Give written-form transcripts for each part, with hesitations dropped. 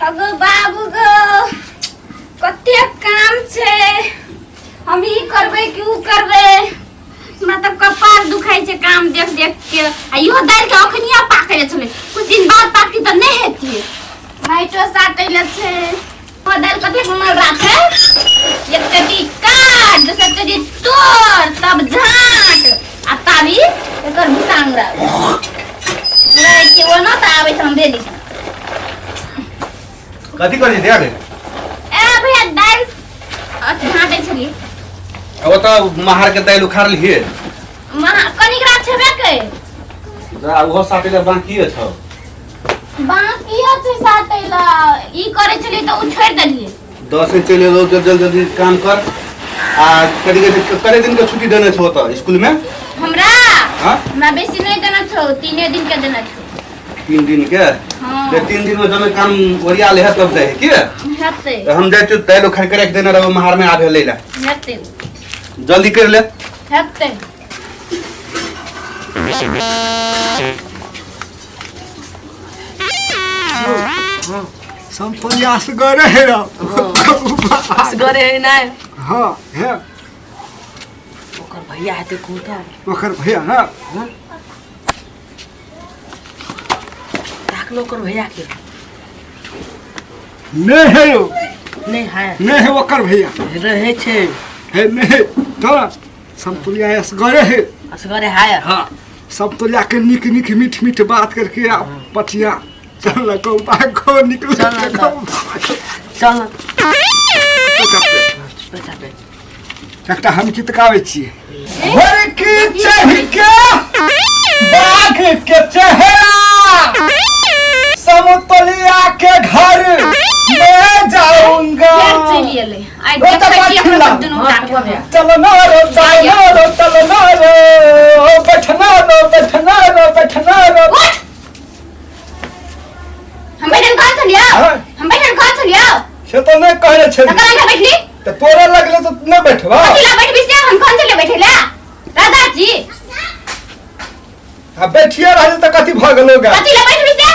अगो बाबू गो, कतेक काम छै। हम ई करबै कि ऊ करबै, हमरा तऽ कपार दुखाइ छै काम देख देख के। आ इहो दालि के अखनिया पाकै ले छलै, कुछ दिन बाद पाकती तऽ नहि हेतियै। माइटो साटै ले छै। ओ दालि कतेक मलरा छै, एक चटी काट, दोसर चटी तोड़, तब झाँट आ ताबी एकर भुसांग रहै के ओना तऽ आबै छै। हम देली। कथी करै छी रे? ए भैया, दालि अथी झाँटै छलियै। ओ तऽ महार के दालि उखाड़ लिहे। महा कनिक रात छेबे के। जा, ओहो साटे ले बाकी छौ। बाकी छै साटै ला। ई करै छलियै तऽ उ छोड़ि देलियै। 10 दिन चलि एलो, जल्दी जल्दी काम कर। आ कथी कहै छै, कते दिन के छुट्टी देने छौ ओतऽ स्कूल में? हमरा? हाँ? हमरा बेसी नहि देने छौ, 3 दिन के देने छौ। 3 दिन के? हाँ। ते 3 दिन में जमे काम ओरिया ले है तब जाए है की? हेतै। तऽ हम जाइ छियौ, दालि उखाड़ि के राखि देने रहबो महार में, आबे लै ला। हेतै। जल्दी कर ले। हेतै। संतोलिया असगरे है रौ। असगरे है नहि? हाँ है। ओकर भैया हेतै कोता? ओकर भैया ना। ताकलो ओकर भैया के। नहीं है यौ। नहि है? नहीं है ओकर भैया। रहै छै। है नहीं तो संतोलिया असगरे है। असगरे है। हाँ, संतोलिया के निक निक मीठ मीठ बात करके आप पटिया चल लगो भागो निकलो। चल ना। लगो भागो। चल ना। चुपचाप। पैसा पे। एकटा हम गीत गाबै छियै। भर की चढ़ के बाघ के चेहरा, समतलिया के घर मैं जाऊंगा। फेर चलि एलै आइ। ओ तऽ देखै छियै बात हमरा खिला। दुनू टा। चलो ना रो, चलो ना रो, चलो ना रो, बैठना रो, बैठना रो, बैठना रो। उठ, हम बैठल कहाँ छलियौ? हाँ। हम बैठल कहाँ छलियौ? से तो नहीं कहने छली। तकर अंगा बैठली। तऽ तोरा लगले तऽ नहि बैठबा? कथी ला बैठबी से? हम कौन छलियै बैठे ला, राजा जी? आ बैठिए रहले तऽ कथी भऽ गेलो गा? कथी ला बैठबी से?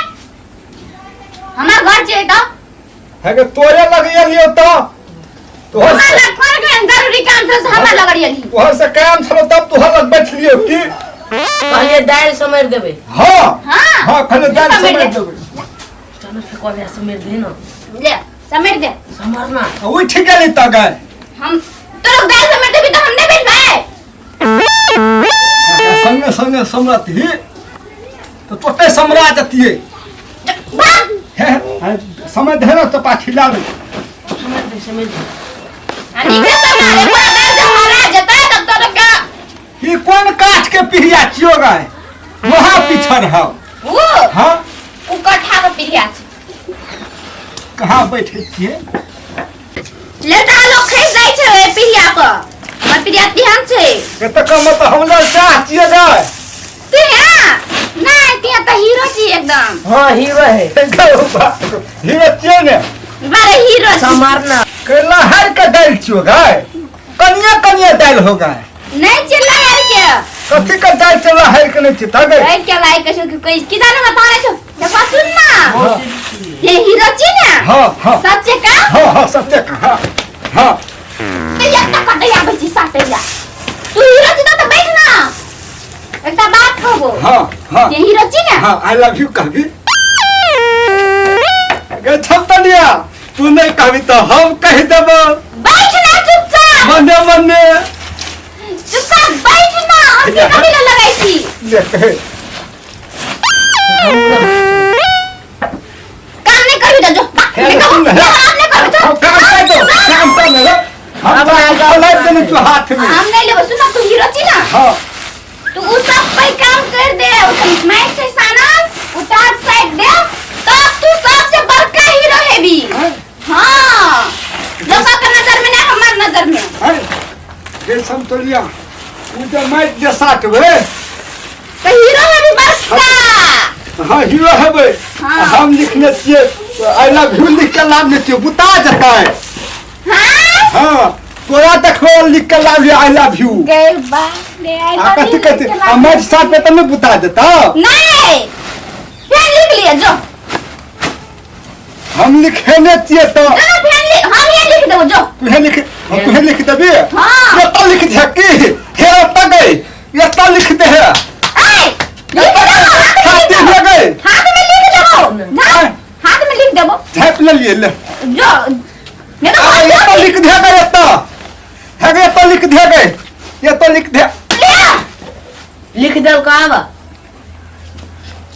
हमार घर छै तऽ। है के तोरे लग गेलियो तऽ तोहर हमरा लग कोन केहन जरूरी काम छौ से हमरा लग गेली? तोहर से काम छलो तब तोहर लग बैठलियो की। कहलियै दालि समरि देबै। हाँ। हाँ। हाँ, खाली दालि समेट समेट दे। देबै। चल, फेर कहलियै समरि दे ने। ले, समेट दे। समर ना। उठि गेली तऽ गए। हम तोरा दाल समेट देबी तऽ हम नहि बैठबै। संगे संगे समरतही तऽ तोते समरा जतियै। भाग। हे हे, समय धे तऽ पाछी लाबै। समरि दे, समरि दे। आ नीचे समारे पूरा दाल जब हरा जेतै तब तोरा के। ई कोन काठ के पिहिया छियो गाय, वहाँ पिछड़ हौ? ऊ? हाँ। ऊ कट्ठा के पिरिया छै। कहाँ बैठे छियै? लेटा लोग खसि जाइ छै ओहि पिरिया पर, हमर पिरिया तेहन छै। एतऽ कम तऽ हम लग चाह छियै गाय। तू हैं नहीं, ते तऽ हीरो छी एकदम। हाँ, हीरो है। हीरो छियै ने। बड़े हीरो छी। समर ना। के लहर के दालि छियो गाय, कनिया कनिया दालि हो गाय। नहीं चिल्ला यार के। कथी के दालि छै लहर के? नहि छै तऽ गै। ऐ के लाइक के छौ कि कोई की जाने बता रहे छौ। देखो, सुन ना। हाँ। ये हीरो छी ना? हाँ हाँ। सच्चे का? हाँ हाँ, सच्चे का, हाँ हाँ। तो एकटा कतै आबै छी साटै ला? तू हीरो छी तऽ बैठ ना, एकटा बात कहबो। हाँ हाँ। ये हीरो छी ना? हाँ, I love you कहबी गे छमतलिया? तू नहीं कहबी तो हम कह देबो। बैठ ना चुपचाप। मने मने। चुपचाप बैठ ना, हंसी कथी ला लगै छी? ले कहे। काम नहीं करबी तऽ जो भाग, हे, नहीं सुन करबो। ले। काम नहीं करबी जो। हम काम कर दो, काम कर ले। हम तो चला देने छो हाथ में। हम नहीं लेबो। सुन ना, तू हीरो छी ना? हाँ। तू उ सब पे काम कर दे, उ माइक से सानल उतार साइड दे तब तू सबसे बड़का हीरो हेबी। हाँ, लोका के नजर में ना, हमार नजर में। अरे गे समतोलिया, उ जे माइक जे साटबे तो हीरो हेबी बड़का। हाँ, हीरो हेबै। हाँ। हम लिखने छियै I love you, लिख के लाभ छियै, बुता जेतै। हाँ। हाँ, तोरा देखबो लिख के लाभ I love you. गए बा ले आई। आ कथी कथी आ माइक साटबे तऽ नहि बुता जेतौ? नहीं, फिर लिख लिया जो। हम लिखेने छियै तऽ जो ना फेर लिख, हम ये लिख देबो जो। तुहे लिख, हम तुहे लिख देबी। हाँ। एतऽ लिख दे की हे एतऽ गई, एतऽ लिख दे हे। ए लिख देबो, हाथ में लिख छाती देबो। हो गई। हाथ में लिख देबो, आय। हाथ में लिख देबो। झाँपि लेलियै ले। जो नहीं तो आ, एतऽ लिख दे गई, एतऽ हे गई, एतऽ लिख दे गई, एतऽ लिख दे। ले लिख देल का बा?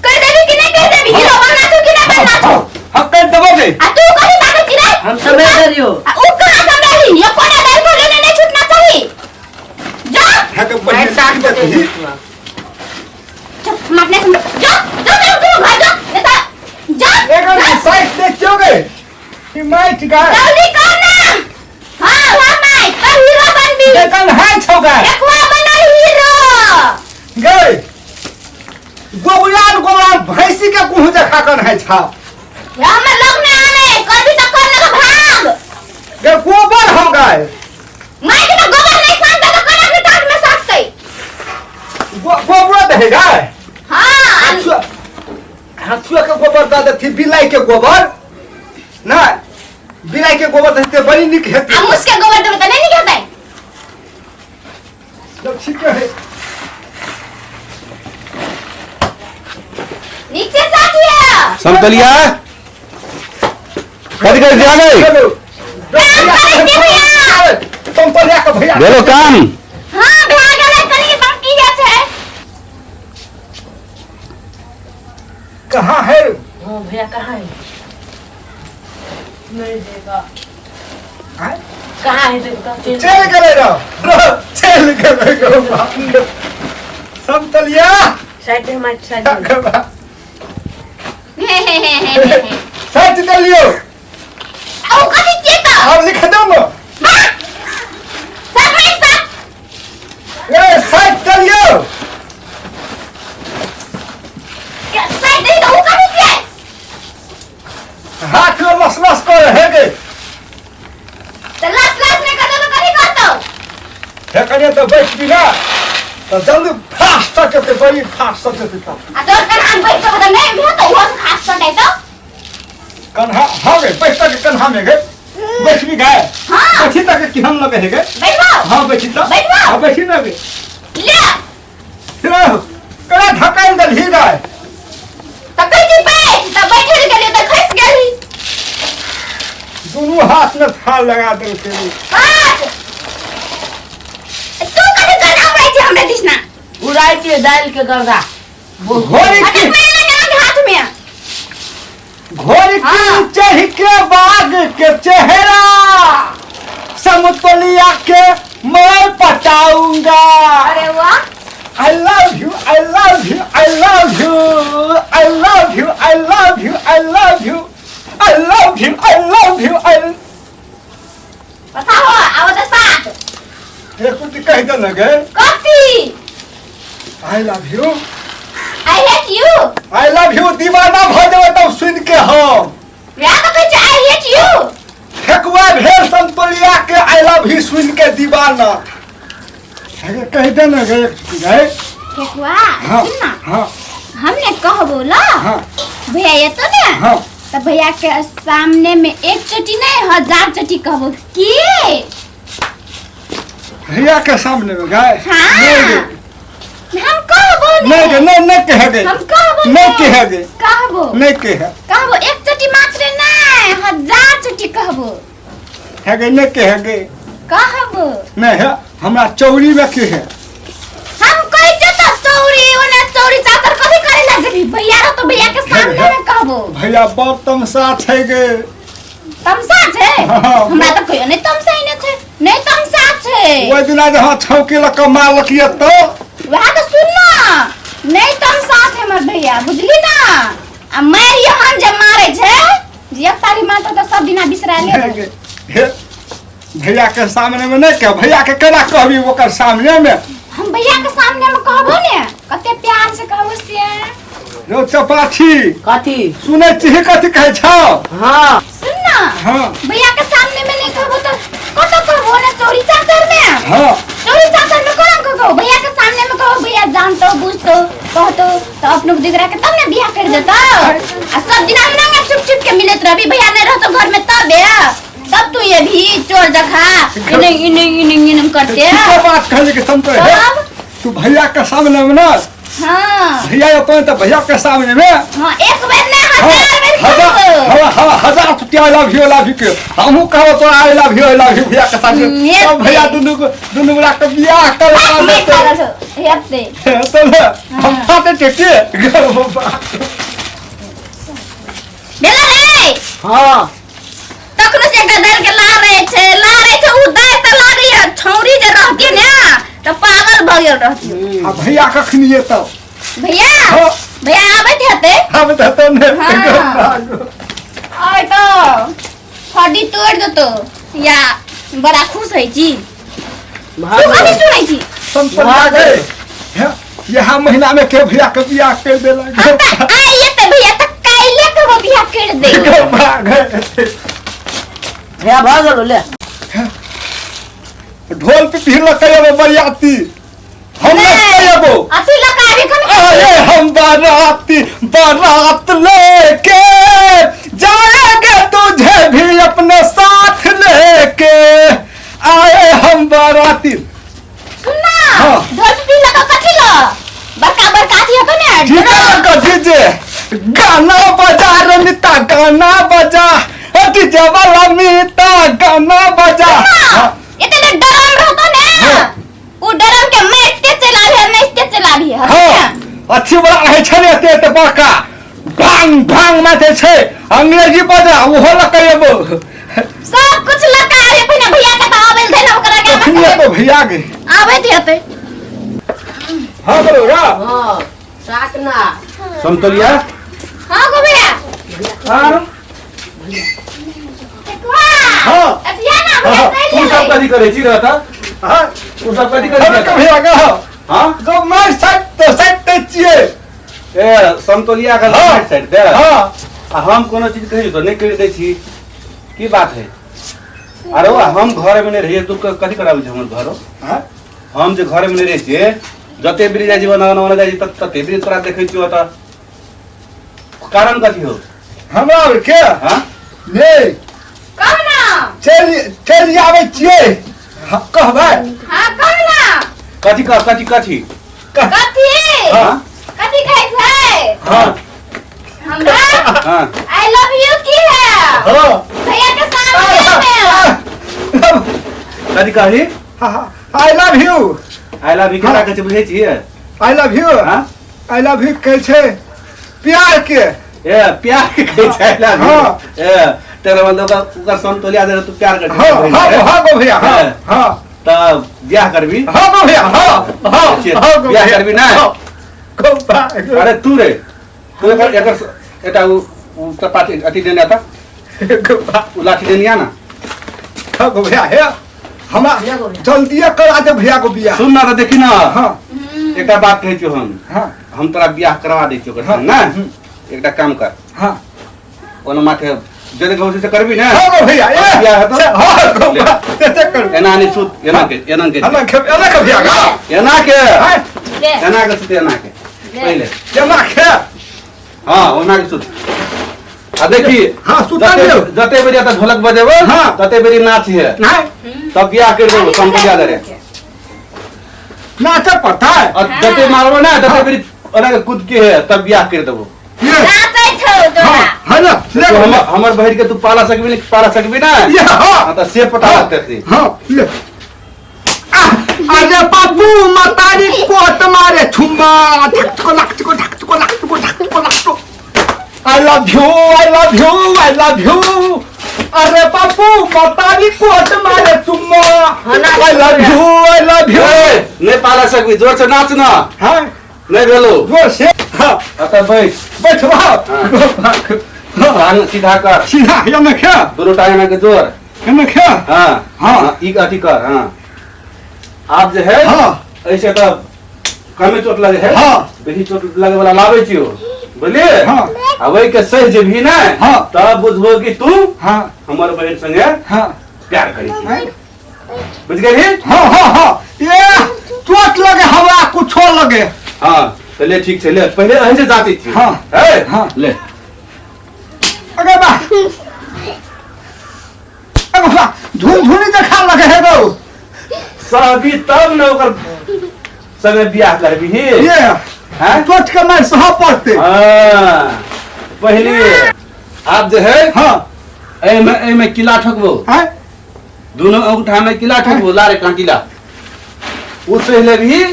कर देबी कि नहीं कर देबी? हीरो बनना छौ कि नहीं बनना छौ? हम कर देबो गे। आ तू कहीं ताके चिरै? हम समझ रहियो। आ ऊ कहाँ समझली? ये कोना दाल को लेने नहीं छूटना चाहिए। जा। हे के बढ़िया साफ लिख देती। चुप, हम अपने समझ। जा जा जा, तू घर जा, नहीं तो जा। एकर साइड देखियो गे ई माइट गाय। जल्दी कर ना। हाँ हाँ माइट तो हीरो बनबी। एकर है छौ गाय। एकवा बनल हीरो। गई गोबरान गोबरान भैंसी के कुह देखा कर है छा। ये हमर लग में आने कभी तो कर लगा भाग। गे गोबर हो गए। माइट में गोबर नहीं सानते तो कना के टाट में सानते। गोबर दे गाय। हाँ। हथुआ के गोबर दे देथी, बिलाई के गोबर ना, बिलाई के गोबर देते बड़ी निक हेती। आ मुस के गोबर देबे त नहीं निक हेतै। जब ठीक है। नीचे साथिया। समतलिया कथी करै छी आगे? चलो। काम करै छी भैया। समतलिया के भैया। भेलो काम? हाँ भए गेलै, कनी बाकी जे छै। कहाँ है? हाँ भैया कहाँ है? नहीं देखा। आय? कहाँ है देखा? चल गेलै रौ, चल गेलै रौ। समतलिया। साइड दे माइक, साइड दे। हे हे हे हे हे हे। साइड दे लियो। आ ऊ कथी छियै त? आब लिख दौ न। हाँ। सब माइक सब। ए साइड दे लियो। साइड दे त ऊ कथी छियै? हाथ में लस लस कर हे गे। त लस लस नहि करतौ त कथी करतौ? हे करिए तो बैठ भी ना तो जल्दी फास्ट सटते, बड़ी फास्ट सटते तब। आ तोर कन्हा में बैठ के नहीं भेटतौ, ओहो से फास्ट सटैतौ। कन्हा हाँ गे, बैठ तक कन्हा में गे। बैठ भी गए। हाँ। बैठी तक केहन लगे हे गे? बैठबौ। हाँ बैठी त। बैठबौ। हाँ बैठी ना गे। ले। फिर कड़ा धकाइल देलही गाय। त कहै छी बैठ, त बैठे ले गेलियै त खसि गेली। दुनू हाथ में थाल लगा देलकै। बात। तू कथी गरदा उड़ाइ छी हमरा दिसना? उड़ाइ छियै दालि के गरदा। घोड़ी अरे की मेरे लगे ना हाथ में। घोड़ी की हाँ। चढ़ के बाघ के चेहरा समतलिया के मैं पटाऊंगा। अरे वाह। I love you, I love you, I love you, I love you, I love you, I love you, I love you, I love you, I। पता हो आब त साथ। एक कुछ कह दे लगे। कथी? I love you. I hate you. I love you दीवाना भ जेबै तब सुन के हम। वएह त कहै छै I hate you. ठेकुआ भेल संतोलिया के I love you सुन के दीवाना। अरे कह दे ना गे गए। ठेकुआ हाँ सुन ना। हाँ हमने कहबो ला। हाँ। भैया ये तो ने। हाँ। त भैया के सामने में एक चोटी नहीं 1000 चोटी कहबो की? भैया के सामने में गए। हाँ। नहीं गे। हम कहबो नहीं गे, नहीं नहीं कह गे। हम कहबो नहीं कह गे। कहबो। नहीं कह। कहबो एक चोटी मात्र नहीं 1000 चोटी कहबो। है गे, नहीं कह गे। कहबो। नहीं है, हमरा चौरी में की है? हम कहै छियै त चौरी ओने चौरी चातर कथी करे ला जेबी? भैया रह तो भैया के सामने में कहबो। भैया बड़ तमसा छै गे। तमसा छै? हाँ। हमरा त कहियो नहीं तमसा ने छै, नहीं तमसा छै। ओहि दिना जे हाँ छौकी लऽ कऽ मारलक ये तो वएह तऽ सुन ना, नहीं तमसा छै हमर भैया, बुझली ना? आ मारि एहन जे मारै छै जे एक तारी मारतौ तऽ सब दिना बिसरा लेबौ। हे भैया के सामने में नहीं कह, भैया के केना कहबी ओकर सामने में? हम भैया के सामने में कहबो ने, कते प्यार से कहबो से। रौ चपाठी। कथी? सुनै छी कथी कहै छौ? हाँ। सुन ना। हाँ। भैया के सामने में नहीं कहबो तो कतौ कहबो ने चोरी चाचर में। हाँ। चोरी चाचर में कोना कहबो? भैया के सामने में कहबो, भैया जानतो बुझतो कहतो तो अपनो दिगरा के तब ने बियाह कर देतो। आ सब दिना हम नंगा छुप छुप के मिलत रहबी, भैया नहीं जेबही चोर जखा इने इने इने इने करते ठीके बात कहली कि संतोष हे तब तू भैया के सामने में ना हाँ भैया अपन तो भैया के सामने में हाँ एक बेर ना हाँ, हजार बेर हजार कहबो। हवा हवा हजार छुट्टी I love you के हमहू कहबो तो I love you I love you भैया के सामने हेतै। सब भैया दुनू को दुनू गोरा के बियाह करवा नहीं देतै। पागल हो हेतै तो ने हम फाटे टेके भेला रे हाँ तखनो से एकटा दालि के लारै छै लारै छै उ दालि तऽ लागैया छौरी जे रहती ने तऽ पागल भऽ गेल रहती आ भैया कखनी एतौ भैया हाँ। भैया आबैत हेतै हम तऽ तो ने हाँ। आइ तऽ हड्डी तोड़ि देतौ या बड़ा खुश होइ छी तू कथी सुनै छी संतोलिया गे यहाँ महीना में के भैया के बियाह कर देलक हम तऽ आइ एतै भैया तऽ काल्हि कहबो बियाह करि दे भैया भऽ गेलो ले ढोल पे भीड़ लगे एगो बरियाती हम लगे एगो अथी लऽ कऽ आबि कन अरे हम बाराती बारात लेके जाएंगे तुझे भी अपने साथ लेके आए हम बाराती सुन ना हाँ। ढोल पे लऽ कऽ कथी लऽ बड़का बड़का अथी हेतौ ने ठीक है डीजे गाना बजा रे मिता गाना बजा डीजे वाला मिता गाना बजा हाँ, एते ने डरम रहतो ने हाँ। उ डरम के मारिते चलि आबिहे नाचिते चलि आबिहे हाँ अच्छी बड़ा रहै छै ने एते एते बड़का भांग भांग माथे छै अंग्रेजी बजा ओहो लऽ कऽ एबो सब कुछ लऽ कऽ आबिहे पहिने भैया के तऽ आबै लए ने ओकरा के कखनी एबो भैया गे आबैत हेतै हाँ बोलो रा हाँ सात ना समतोलिया हाँ गो भैया हाँ हाँ अथिया ना भैया हाँ, चलि तू सब एबै। कथी करै छी रहता हाँ तू सब कथी करै हम छी के भैया गे हाँ गो मार साइड तो साइड ते छियै ए समतोलिया के हाँ। साइड साइड दे हाँ आ हम कोनो चीज कही तो नहीं करि दै छी की बात है अरे हम घर में नहीं रहिए तू कथी कराबै छै हमर घरो हाँ हम जे घर में नहीं रहै छियै जते बेरी जाइ छी ओना ओना जाइ छी तते बेरी तोरा देखै छियौ ओतऽ कारण कथी हो हमरा आर के हाँ ने कह ना चलि चलि आबै छियै हाँ, कहबै हाँ कह ना कथी कह कथी कथी कथी हाँ कथी कहै छै हाँ हमरा हाँ I love you की है हाँ भैया के सामने में कथी कहली I love you I love you केना कहै छै बुझै छियै I love you हाँ I love you कहै छै प्यार के ए प्यार के कहै छै I love you हाँ। ए तेरा मतलब ओकर ओकर समतोलिया दे तू प्यार कर हाँ हाँ हाँ गो भैया हाँ हाँ तब बियाह करबी हाँ गो भैया हाँ हाँ हाँ गो बियाह भैया करबी ना हाँ, गो भाई अरे तू रे तू एकर एकर एटा उ उ चपाती अथी देने आता गो भाई उ लाठी देने आ ना हाँ गो भैया हे हमरा भैया गो भैया। जल्दिए करा दे भैया को बियाह सुन ना तऽ देखी ना हाँ एकटा बात कहै छियौ हम हाँ हम तोरा बियाह करवा दै छियौ ओकर संग ना एकटा काम कर हाँ कोनो माथे जते कहू से करबी ना हाँ गो भैया ए बियाह हेतौ? हाँ गो ले। भैया, से से करू एना नहि सुत एना के एना के एना के एना के भैया गा एना के हाँ ले एना के सुत एना के पहिले एना के हाँ ओना के सुत आ देखी हाँ, सुता जते लियौ। जते बेरी एतऽ ढोलक बजेबो हाँ। तते बेरी नाच है नहीं तब बियाह कर देबो समझ जा रे नाचे पड़ता है और जते मारबो ना तते बेरी ओना के कूद के है तब बियाह कर देबो ये नाचै छौ तोरा हाँ है ना ले तो हमर हमर बहिन के तू पाला सकबी नहीं पाला सकबी ना ये हाँ हाँ तऽ से पता लगतै से हाँ ले आह, अरे बाबू मतारी कोट मारे छुम्मा ढक चुको लक चुको ढक चुको लक चुको ढक चुको लक चुको I love you I love you I love you अरे बाबू मतारी कोट मारे चुम्मा I love you I love you ए, नहि पाला सकबी जोर से नाच ना हाँ नहि भेलो जोर से हाँ अतः बैठ बैठवा हाँ। टांग सीधा कर सीधा एने खे दुनू टांग एना के जोर एने खे हाँ हाँ। ई अथी कर हाँ आब जे है हाँ ऐसे तऽ कमे चोट लगे है हाँ। बेसी चोट लगे वाला लाबै छियो बुझलिए हाँ। आ ओहि के सहि जेबही ने हाँ। तब बुझबो कि तू हाँ हमर बहिन संगे हाँ प्यार करी छी बुझ गेलही हाँ हाँ हाँ ये चोट लगे हमरा कुछो लगे हाँ तऽ ले ठीक छै ले पहिले अहीं से जाँचै छी हाँ। है हाँ। ले अरे बा अरे बा झुनझुनी देखा लगे है गौ। सहबी तब ने ओकर संगे बियाह करबी। ये हैं? चोट के मार सह पड़ते। हाँ, पहले आब जे है हाँ। एहिमे एहिमे किला ठोकबो। हैं? दुनू अंगूठा में किला ठोकबो, ला रे कांटीला, ओ सहि लेबही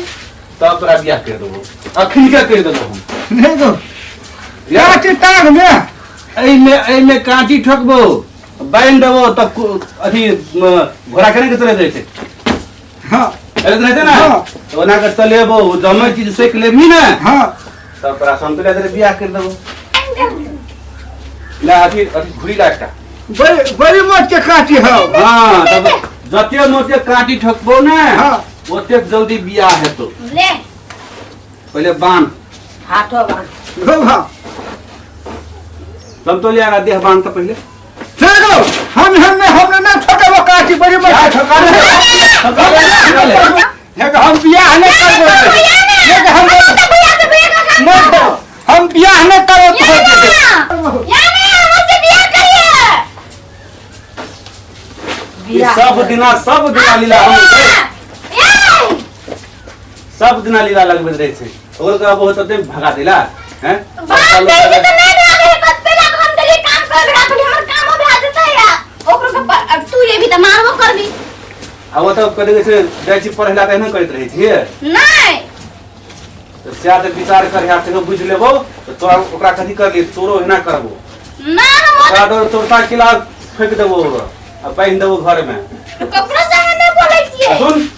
तब तोरा बियाह कर देबो, अखन के कर देबो हम। नहीं गौ। काटी टांग में। एहिमे एहिमे कांटी ठोकबो, बान्हि देबो, तब अथी घोड़ा केना के चले जाइ छै? हाँ। चलैत रहै छै ने? हाँ। तऽ ओना के चलेबो, ओ जमै चीज सेक लेबही ने। हाँ। तब तोरा संतुलिया तेरे बियाह कर देबो। ला अथी अथी घुड़ी ला एकटा। बड़ी बड़ी मोट के काटी है। हाँ, तब जते मोटे कांटी ठोकबो ने, हाँ। ओतेक जल्दी बियाह हेतौ। ले। पहिले बान्ह। हाथो बांध। गौ हाँ। संतोलिया का देह बान्ह तऽ पहिले। चल गौ, हम हम नहीं, हमने ना ठोकेबो काटी बड़ी मोट। क्या ठोका रे? ठोका रे, ठोका ले। हे हम बियाह नहीं करबो। हे हम भैया से भैया का काम। मत हो, हम बियाह नहीं करबो या तो। ना, या ना, हमसे बियाह करिए। ई सब दिना सब दिना लीला हम या। सब दिना लीला लगबैत रहै छै, ओकर कहबो तऽ भगा देला हैं। भाग गई छै तऽ नहि भागे है, बस पहला हम देलिए काम कर राखली, हमर कामो भए जेतै या ओकरो के अब तू ये भी तऽ मारबो करबी। आ ओ तऽ कथी कहै छै, जाइ छी पढ़ै ला तऽ एहने करैत रहै छियै? नहि। तऽ सएह तऽ विचार करिहा, कहियो बुझि लेबो तऽ तोरा ओकरा कथी करलियै, तोरो एहिना करबो। ना हम ओकरा तऽ तोरसा किला फेंक देबो आ बान्हि देबो घरमे। ककरो संगे नहि बोलै छियै। आ सुन,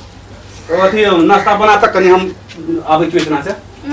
ओ अथी नाश्ता बना तऽ कनि, हम आबै छी ओहिठिना से।